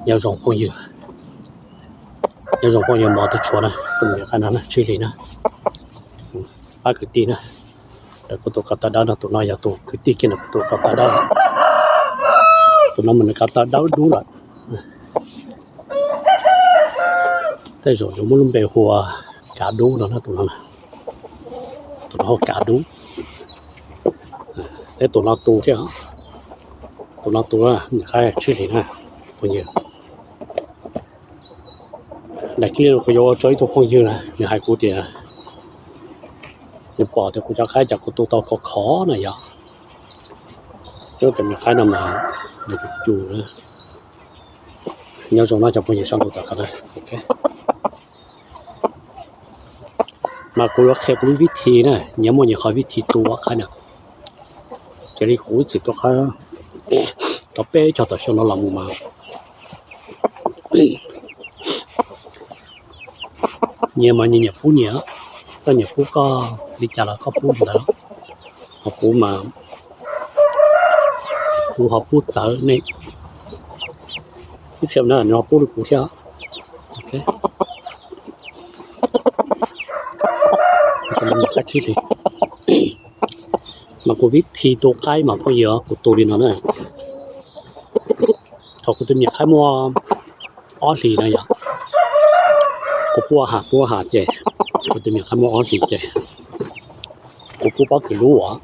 Nyob zoo phooj ywg, nyob zoo phooj ywg mos twb tshuav na, kuv niam qhaib no na, tsib hlis na, pab kwv tij na. Kuv tus ko taw dawb no, tus no yog tus kwv tij kiag no, kuv tus ko taw dawb. Tus no mas nws ko taw dawb dub lawm. Tej zaum yuav muab lub npe hu ua Kav Dub no na, tus no, tus no hu Kav Dub. Peb tus no tu thiab, tus no tu, niam qhaib tsib hlis na, phooj ywg. Daim clip no kuv yuav ua rau ib tug phooj ywg na, nws hais kuv tias nws pom tias kuv cov qaib cas kuv tu tau khov khov na yom. Cov niam qaib no mas nws cus cus na. Nyob zoo no cov phooj ywg sawv daws tom qab na. Mas kuv yuav qhia kuv lub vib thi na, nyias muaj nyias qhov vib thi tu qaib na. Raws li kuv ib txwm tu qaib tau peb caug tawm xyoo no los mus mas nyias mas nyias nyiam pub nyias, koj nyiam pub koj li cas los koj pub li ntawd. Ho kuv mas kuv ho pub txawv nej, ib txhia na nws ho pub li kuv thiab. Mas kuv vib thi tu qaib mas phooj ywg, kuv tu li no na. Thaum kuv tus niam qaib muaj ob hlis na yom, kuv pub has, pub has ces, kuv tus niam qaib muaj ob hlis ces kuv pub pob kws lub as.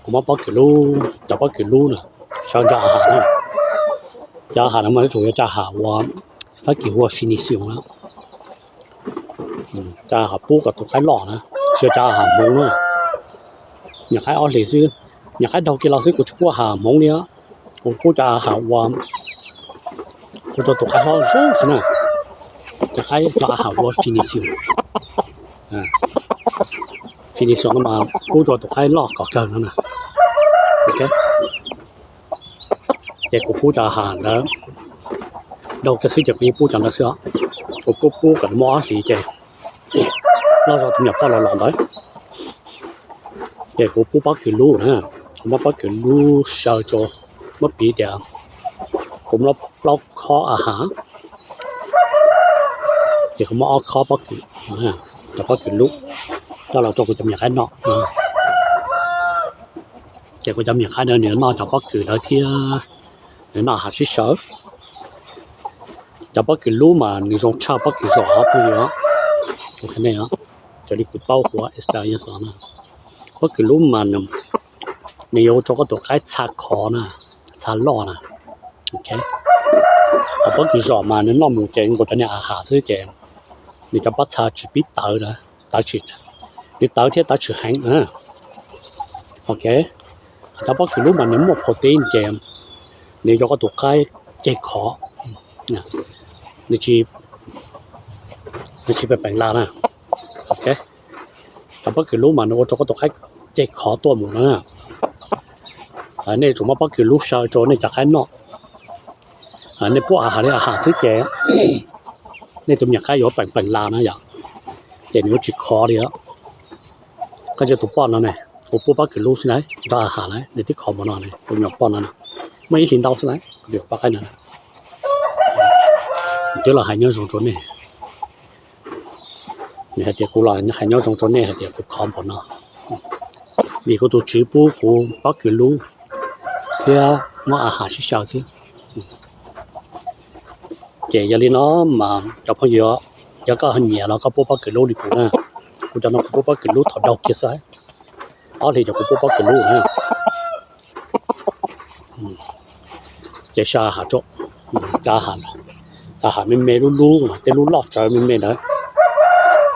Kuv muab pob kws lub, cov pob kws lub na, sawv ntawm a has na. Cov a has no mas ib tsoom yog cov a has uas Fab Kis hu ua finition na. Cov a has pub kom tus qaib loj na, tsis yog cov a has hmoov na. Niam qaib ob hlis xwb, niam qaib daug kiag los xwb, kuv tsis pub a has hmoov li. Kuv pub cov a has ua ua rau tus qaib hlob zoo xwb na. Cov qaib cov a has ua finition, finition no mas pub rau tus qaib loj kom kawg no na. Ces kuv pub cov a has ntawd daug kiag xwb ces kuv yeej pub cov ntawd xwb os. Kuv pub pub kom nws muaj ob hlis ces loj zog tus me nyuam poj los los ntawd. Ces kuv pub pob kws lub na, kuv muab pob kws lub saw rau, muab piv tias kuv muab plaub khob a has, ces kuv muab ob khob pob kws, cov pob kws lub coj los rau kuv cov me nyuam qaib noj. Ces kuv cov me nyuam qaib ntawd nws noj cov pob kws ntawd thiab, nws noj a has sib saw. Cov pob kws lub mas nws zoo tshaj pob kws zom phooj ywg. Raws li kuv paub hu ua experience na, pob kws lub mas nws yuav ua rau koj tus qaib txha khov na, txha loj na. Cov pob kws zom mas nws noj mus ces nkaus cov niag a has xwb ces nws cov pob txha tsis pib tawv na, tawv tsis, nws tawv thiab tawv tsis heev. Ok, cov pob kws lub mas nws muaj protein ces nws yuav koj tus qaib ceg khov, nws tsis peem peem la na. Ok, cov pob kws lub mas nws ua rau koj tus qaib ceg khov tuaj mus na. Nej tsum muab pob kws lub saw rau nej cov qaib noj. Nej pub a has li a has xwb ces nej tus me nyuam qaib yuav peem peem la na yom, ces nws yuav tsis khov li. Koj ntsia tus poj no ne, kuv pub pob kws lub xwb na, nrog a has na, nws twb khov npaum no ne, tus me nyuam poj no na, muaj ib hlis ntau xwb na, kuv tus poj qaib no. Twb los hais nyob zoo rau nej, nws hais tias kuv los hais nyob zoo rau nej hais tias kuv khov npaum no, vim kuv tus tswv pub kuv pob kws lub thiab muab a has sib saw xwb. Ces yog li no mas cov phooj ywg, yog koj nyiam los koj pub pob kws lub li kuv na. Kuv cov no kuv pub pob kws lub thaum daug kiag xwb, ob hlis ces kuv pub pob kws lub na. Ces saw a has rau, cov a has me me lub lub, tej lub loj tsawv me me ntawd,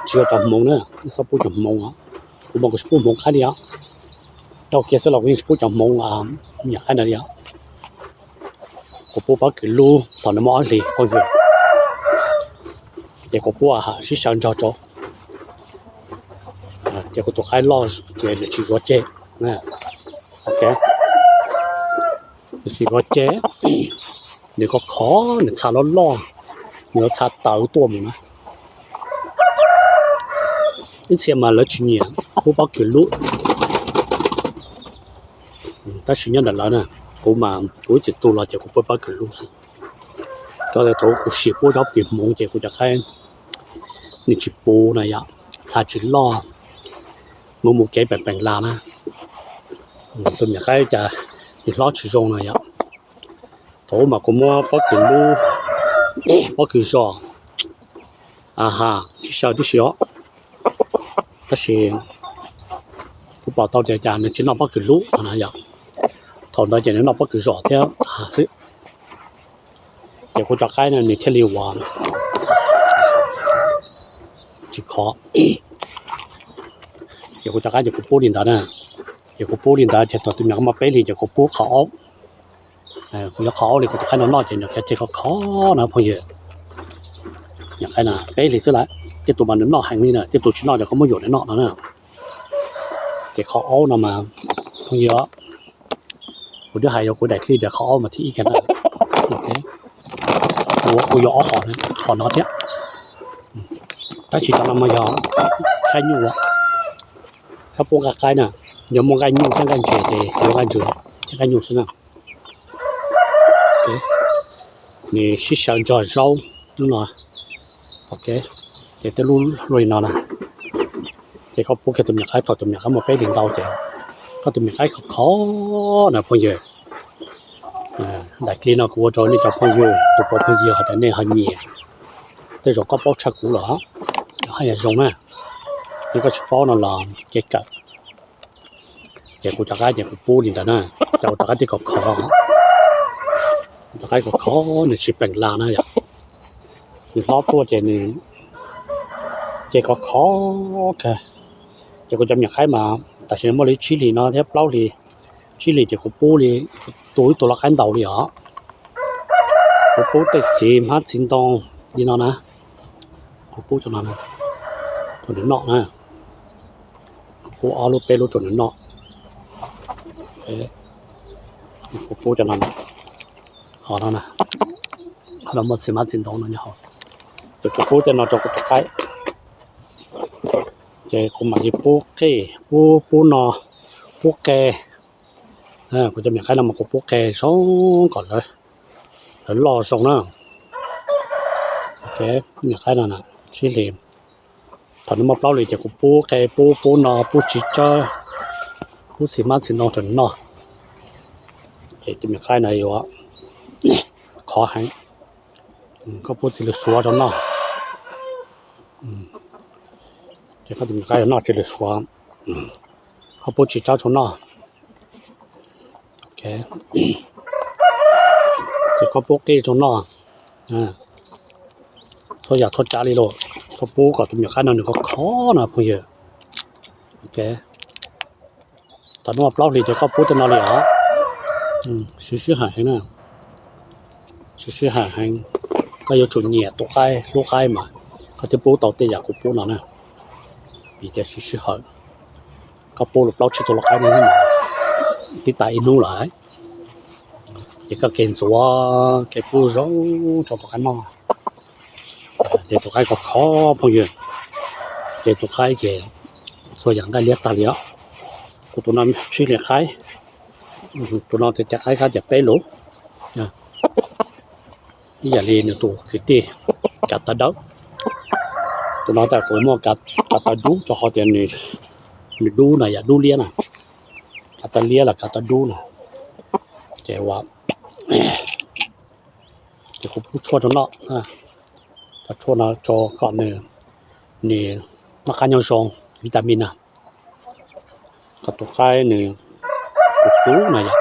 tsis yog cov hmoov na, txhob pub cov hmoov. Kuv mas kuv tsis pub hmoov qaib li os, daug kiag xwb los kuv yeej tsis pub cov hmoov me nyuam qaib ntawd li os. Kuv pub pob kws lub thaum nws muaj ob hlis phooj ywg, ces kuv pub a has sib saw nrog rau, ces kuv tus qaib loj ces nws tsis zuav ceg. Ok, nws tsis zuav ceg, nws khov khov, nws txha loj loj, nws yuav txha tawv tuaj mus na. Ib txhia mas lawv tsis nyiam pub pob kws lub, tab sis nyob ntawm lawv na, kuv mas kuv ib txwm tu los ces kuv pub pob kws lub xwb. Thaum kuv sim pub cov plis hmoov ces kuv cov qaib nws tsis puv na yom, txha tsis loj, mus mus kev peem peem las na. Tus me nyuam qaib cas nws hlob tsis zoo na yom. Thaum ub mas kuv muab pob kws lub, pob kws zos, aha, tsis xyaw tib si os. Tab sis kuv pom tau tias cas nws tsis noj pob kws lub no na yom. Thaum ntawd ces nws noj pob kws zos thiab xwb. Ces kuv cov qaib no nws thiaj li ua tsis khov. Ces kuv cov qaib ces kuv pub li ntawd na. Ces kuv pub li ntawd ces thaum tus me nyuam qaib muaj peb hlis ces kuv pub qhov aub. Kuv yuav qhov aub li kuv tus qaib no noj ces nws qhov khov khov na phooj ywg. Nyuam qaib no peb hlis xwb lawm, tej tus mas nws noj heev li na, tej tus tsis noj ces koj muab yuam nws noj no na. Ces qhov aub no mas phooj ywg, kuv twb hais rau kuv daim clip tias qhov aub mas thib ib kiag na. Kuv yuav ob qhov, qhov no thiab. Tab sis cov no mas yog nqaij nyuj, koj pub nqaij qaib na, yog muaj nqaij nyuj thiab nqaij ntses ces yuav nqaij ntses thiab nqaij nyuj xwb na. Nws sib xyaw nrog zaub no. Ok, ces tej lub luaj li no na. Ces koj pub kiag tus me nyuam qaib, thaum tus me nyuam qaib muaj peb hlis ntau ces koj tus me nyuam qaib khov khov na phooj ywg. Daim clip no kuv ua rau nej cov phooj ywg, tus phooj ywg hais tias nej ho nyiam, tej zaum koj paub tshaj kuv lawm, haj yam zoo na. Yog koj tsis paub no los kev kawm. Ces kuv cov qaib ces kuv pub li ntawd na, ces kuv cov qaib tib khov khov, kuv cov qaib khov khov nws tsis peem las na yom. Nws hlob tuaj ces nws ces khov khov kawg. Ces kuv cov me nyuam qaib mas tam sim no muaj li tsib hlis no thiab plaub hlis, tsib hlis ces kuv pub li, tu ib tug lau qaib ntaus li os. Kuv pub tej txiv hmab txiv ntoo li no na, kuv pub cov no rau nws noj na. Kuv pub ob lub peb lub rau nws noj. Kuv pub cov no, qhov no na, qhov no muaj txiv hmab txiv ntoo no nyob hauv. Ces kuv pub tej no rau kuv tus qaib. Ces kuv mam li pub qij, pub, pub no, pub qe. Kuv cov me nyuam qaib no mas kuv pub qe zoo kom lawv loj zoo na. Ok, me nyuam qaib no tsib hlis, thaum nws muaj plaub hlis ces kuv pub qe, pub, pub no, pub txiv tsawb, pub txiv hmab txiv ntoo rau nws noj. Ces tus me nyuam qaib no yuav khov heev. Koj pub txiv lws suav rau noj. Ces koj tus me nyuam qaib yuav noj txiv lws suav. Koj pub txiv tsawb rau noj. Ces koj pub qij rau noj. Txhua yam txhua tsav li los, koj pub kom tus me nyuam qaib no nws khov khov no phooj ywg. Ok, thaum nws muaj plaub hlis ces koj pub tej no li os. Siv sij hawm heev na, siv sij hawm heev. Koj yuav tsum nyiam tus qaib, hlub qaib mas koj thiaj pub tau tej yam kuv pub no na. Vim tias siv sij hawm, koj pub los plaub tsib tug lau qaib no tib tas ib hnub lawm. Ces koj kev ntxuav kev pub zoo rau tus qaib noj. Ces tus qaib khov khov phooj ywg, ces tus qaib ces txhua yam nqaij liab tag li os. Kuv tus no tsib hlis qaib, tus no ces cov qaib kab ces peb lus. Ib yam li nws tus kwv tij kav taw dawb, tus no tas kuv muaj kav taw dub rau qhov tias nws dub na, yam dub liab na, kav taw liab los kav taw dub na. Ces ua, ces kuv pub tshuaj rau noj, cov tshuaj no rau kom nws, nws noj qab nyob zoo, vitamin na, kom tus qaib nws tus cub na yom.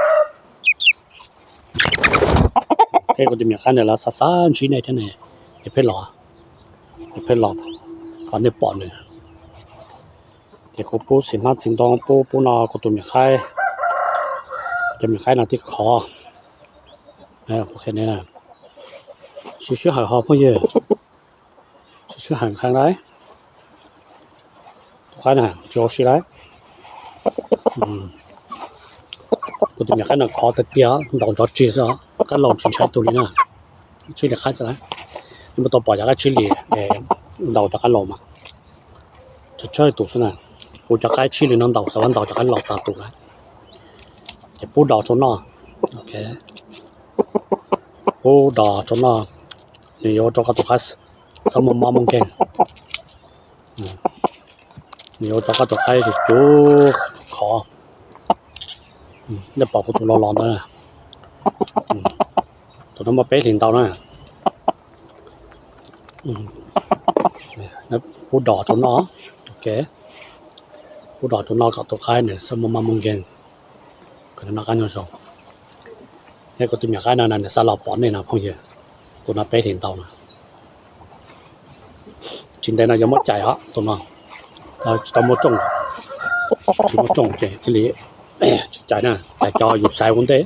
Peb kuv tus me nyuam qaib ntawd lawv xav xav ntsib nej thiab ne, es peb los, es peb los kom nej pom nws. Ces kuv pub xim hmab txiv ntoo, pub, pub no kuv tus me nyuam qaib, kuv cov me nyuam qaib no tib qhov. Siv sij hawm ho phooj ywg, siv sij hawm heev lauj. Tus qaib na tsis ua si lauj. Kuv tus me nyuam qaib no khov tiag tiag, ntaus nrov tsig xwb, qaib laus tsis ntshai tus li na. Tsib hlis qaib xwb lauj. Nej muab tau pom cov qaib tsib hlis ntaus cov qaib laus mas tsawg tsawg tus xwb na. Kuv cov qaib tsib hlis no ntaus xav ntaus cov qaib laus tag tus lauj. Ces pub dos rau noj. Ok, pub dos rau noj. Nws yuav ua rau koj tus qaib txhob muaj mob muaj nkeeg. Nws yuav ua rau koj tus qaib tsuj khov. Nej pom kuv tus los los ntawd, tus no muaj peb hlis ntau na. Pub dos rau noj, ok. Pub dos rau noj kom tus qaib nws txhob muaj mob muaj nkeeg, kom nws noj qab nyob zoo. Thiab kuv tus me nyuam qaib no nws xav los pom nej no phooj ywg. Tus no peb hlis ntau no. Tsis ntev no yuav muab cais os tus no. Tsis tau muaj rooj, tsis muaj rooj ces thiaj li tsis cais na, cais cov yus xaiv ua ntej.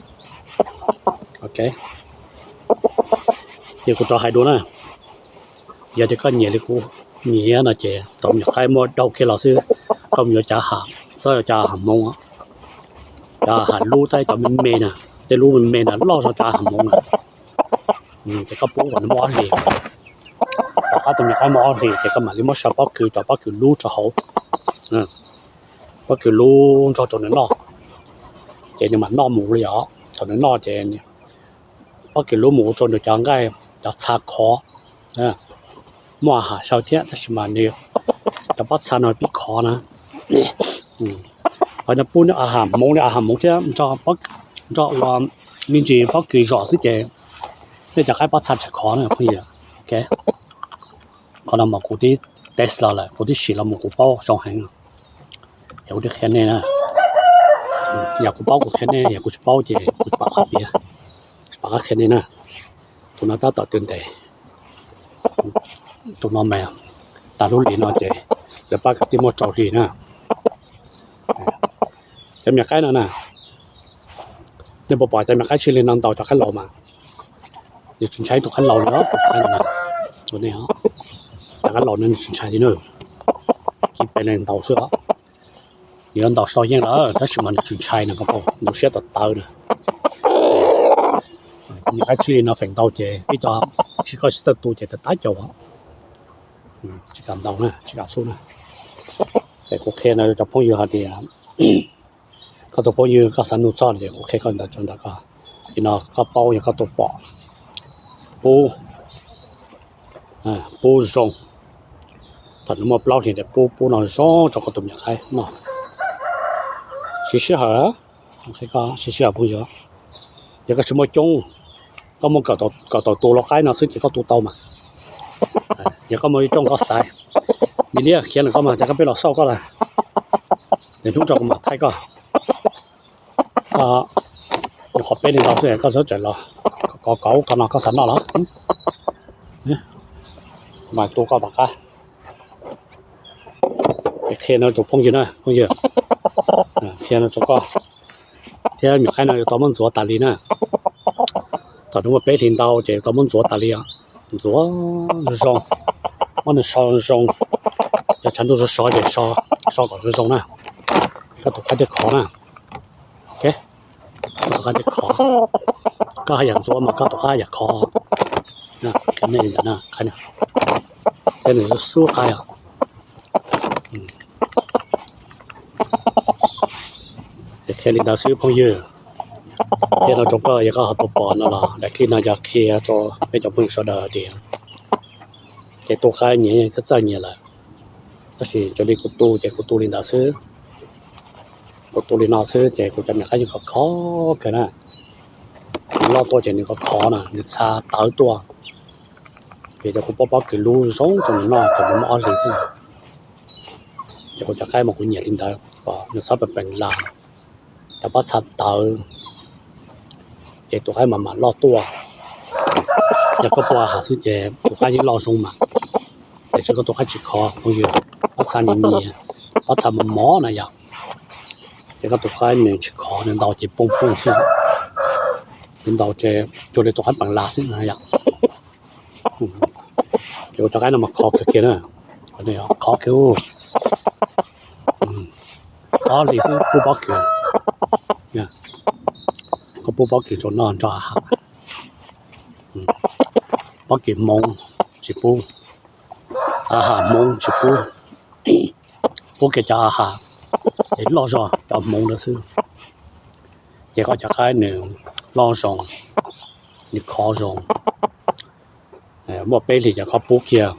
Ok, ces kuv rov hais dua na, yog tias koj nyiam li kuv nyiam no ces rau me nyuam qaib muaj daug kiag los xwb. Koj mus yuav cov hav, txhob yuav cov hav hmoov, cov hav lub thiab cov me me na, tej lub me me na loj zog cov hav hmoov na. Ces koj pub kom nws muaj ob hlis, tom qab tus me nyuam qaib muaj ob hlis ces koj mam li muab sau pob kws, cov pob kws lub rau hauv, pob kws lub nrog rau nws noj, ces nws mam noj mus li os. Thaum nws noj ces pob kws lub mus ua rau nws cov nqaij, cov txha khov. Muaj hav xyaw thiab tab sis mas nws cov pob txha no pib khov na. Qhov no pub nws a hav hmoov li a hav hmoov thiab nrog ua me ntsis pob kws zom xwb ces nej cov qaib pob txha tsis khov na phooj ywg. Ok, qhov no mas kuv twb test los lawm, kuv twb sim los mus kuv paub zoo heev. Yog kuv twb qhia nej na, yog kuv paub kuv qhia nej, yog kuv tsis paub ces kuv tsis pom qab piav, tsis pom qab qhia nej na. Tus no tab tom tw ntes, tus no mas tas lub hlis no ces lawv pab kwv tij muaj rau hli na. Cov me nyuam qaib no na, nej puas pom cov me nyuam qaib txij li no ntaus cov qaib laus mas nws tsis ntshai tus qaib laus li. Cov qaib laus no nws tsis ntshai li na, kib pes ntaus xwb os. Nws yuav ntaus sau yeej lawm tab sis mas nws tsis ntshai na, koj pom nws siab tawv tawv na. Cov me nyuam qaib txij li no feem ntau ces ib co tsis, koj tsis txawj tu ces tawv tawv caus. Tsis kam ntaus na, tsis kam xub na. Es kuv qhia no rau cov phooj ywg hais tias koj tus phooj ywg koj xav nug txog ces kuv qhia koj ntawd tso ntawm koj. Li no koj paub yog koj tus pom, pub, pub zoo. Thaum nws muaj plaub hlis ces pub, pub no zoo rau koj tus me nyuam qaib noj. Siv sij hawm, siv sij hawm phooj ywg. Yog koj tsis muaj coob, koj muaj kaum tawm tus lau qaib no xwb ces koj tu tau mas. Yog koj muaj ib rooj koj xaiv, me liab khiav lawm koj mas ces koj peb los xauj koj lawm, es hnub tso kuv mam thaij koj. Nyuam qhuav peb hlis ntau xwb koj txhob tseem los, kov kov ub kov no koj xav noj los mas tu koj tom qab. Qhia no tus phooj ywg na, phooj ywg, qhia no rau koj. Thiab me nyuam qaib no yuav tau muab ntxuav tas li na. Thaum nws muaj peb hlis ntau ces yuav tau muab ntxuav tas li os. Ntxuav zoo, muab nws so zoo. Yog tshav ntuj sov sov ces so kom zoo zoo na. Koj tus qaib thiaj khov na. Ok, koj tus qaib thiaj khov. Koj haj yam ntxuav mas koj tus qaib haj yam khov. Qhia nej li ntawd na, qhia nws xub qaib os. Qhia li ntawd xwb phooj ywg. Qhia no rau koj, yog koj ho puas pom no los daim clip no yog qhia rau peb cov phooj ywg sawv daws tias kev tu qaib nyias txawj nyias lawm. Tab sis raws li kuv tu ces kuv tu li ntawd xwb. Kuv tu li no xwb ces kuv cov me qaib yeej khov khov kawg na. Nws loj tuaj ces nws khov khov na, nws txha tawv tuaj. Vim tias kuv pub pob kws lub zoo rau nws noj thaum nws muaj ob hlis xwb. Ces kuv cov qaib mas kuv nyiam li ntawd kom nws txhob peem peem las, cov pob txha tawv, ces tus qaib mas mam loj tuaj. Yog koj pub a hav xwb ces tus qaib yeej loj zoo mas, tiam sis koj tus qaib tsis khov phooj ywg, pob txha nyias nyias, pob txha mos mos na yom, ces koj tus qaib nws tsis khov, nws ntaus ces poob poob xwb, nws ntaus ces cuag li tus qaib peem las xwb na yom. Ces kuv cov qaib no mas khov kawg kiag na, khov kawg. Ob hlis xwb pub pob kws, koj pub pob kws rau noj nrog a hav. Pob kws hmoov tsis pub, a hav hmoov tsis pub, pub kiag cov a hav es loj zog cov hmoov ntawd xwb. Ces koj cov qaib nws loj zoo, nws khov zoo, Muaj peb hlis ces koj pub kiag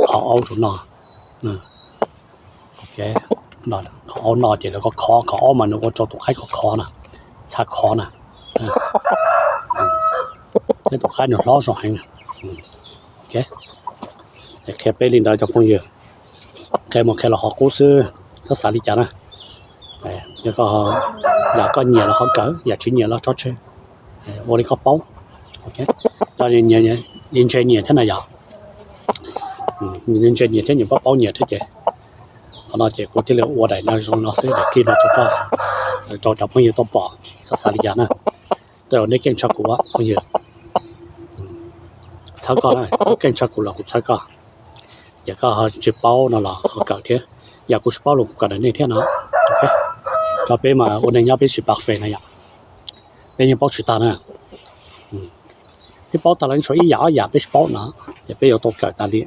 qhov aub rau noj. Qhov aub noj ces lawv koj khov, qhov aub mas nws ua rau tus qaib khov khov na, txha khov na. Thiab tus qaib nws hlob zoo heev. Qhia peb li ntawd cov phooj ywg, qhia mus qhia los qhov qub xwb, txhob xav li cas na. Yog koj, yam koj nyiam los ho kawm, yam tsis nyiam los tso tseg, ua li koj paub. Cov ntshe nyiam thiab na yom, ntshe nyiam thiab nyiam paub paub nyiam thiab ces, qhov no ces kuv thiaj li ua daim no zoo no xwb, daim clip no rau koj, rau cov phooj ywg tuaj pom, txhob xav li cas na. Tej zaum nej keej tshaj kuv phooj ywg, txhawb koj na, keej tshaj kuv los kuv txhawb koj. Yam koj tsis paub no los ho kawm thiab, yam kuv tsis paub los kuv kawm ntawm nej thiab no. Tso peb mas ua neeg nyob peb tsis perfect na yom, peb yeej paub tsis tag na. Peb paub tag los tshuav ib yam ob yam peb tsis paub no, ces peb yuav tau kawm tas li.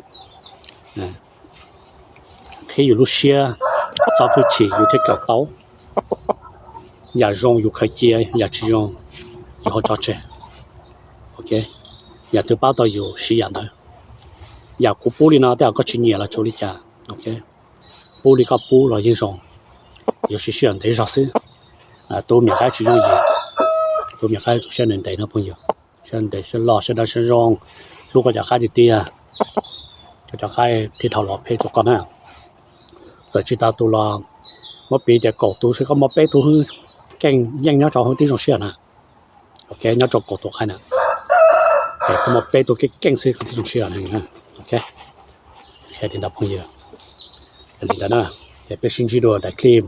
Qhib yus lub siab, txo hwj chim yus thiaj kawm tau. Yam zoo yus khaws cia, yam tsis zoo yus ho tso tseg. Yam twg pab tau yus siv yam ntawd. Yam kuv pub li no tej zaum koj tsis nyiam los tsis ua li cas, pub li koj pub los yeej zoo, yuav siv sij hawm ntev zog xwb. Tus me nyuam qaib tsis yooj yim, tus me nyuam qaib tus siab ntev ntev no phooj ywg, siab ntev siab loj siab dawb siab zoo, hlub koj cov qaib tiag tiag, cov qaib thiaj dhau los phem rau koj na. Txawm tsis tas tus los muab piv tias kaum tus xwb koj muaj peb tug keej yeej nyob rau hauv tib zoo siab na. Ok, nyob rau kaum tus qaib na, koj muaj peb tug keej keej xwb koj tib zoo siab na. Ok, li ntawd phooj ywg, li ntawd na, ces peb sib ntsib dua daim clip.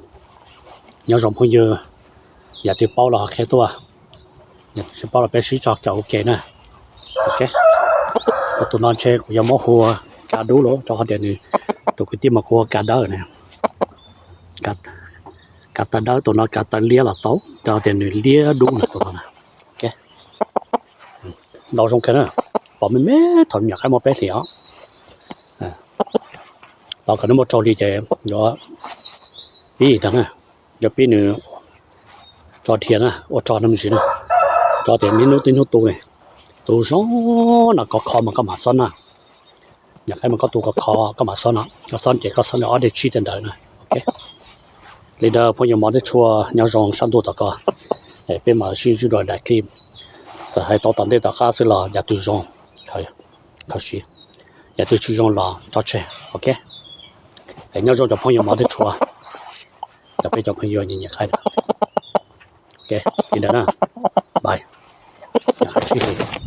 Nyob zoo phooj ywg, yam twg paub los qhia tuaj, yam twg tsis paub los peb sib tso kawm ua ke na. Ok, tus no ntshe kuv yuav muab hu ua Kav Dub los rau qhov tias nws, tus kwv tij mas kuv hu ua Kav Dawb na. Kav Taw Dawb, tus no Kav Taw Liab los tau, rau qhov tias nws liab dub na tus no na. Ok, ntau zoo kawg na, pom me me thaum me nyuam qaib muaj peb hlis os. Tos kom nws muaj rau hli ces yuav pib ntag na, yuav pib nws tso dhia na, ua rog no me ntsis na, rau tias niaj hnub tib hnub tu ne, tu zoo no kov kho mas koj mam xob na. Nyuam qaib mas koj tu kov kho koj mam xob no, koj xob ces koj xob li ob deg tsib tej ntawd na. Ok, li ntawd phooj ywg mov thiab tshua nyob zoo sab ntuj tom ko, peb mam sib ntsib dua daim clip. Txawm hais tau tom ntej tom qab xwb los yam twg zoo khaws siv, yam twg tsis zoo los tso tseg. Ok, nyob zoo cov phooj ywg mov thiab tshua, cov peb cov phooj ywg nyiam nyiam qaib. Ok, li ntawd na, bye, sib ntsib.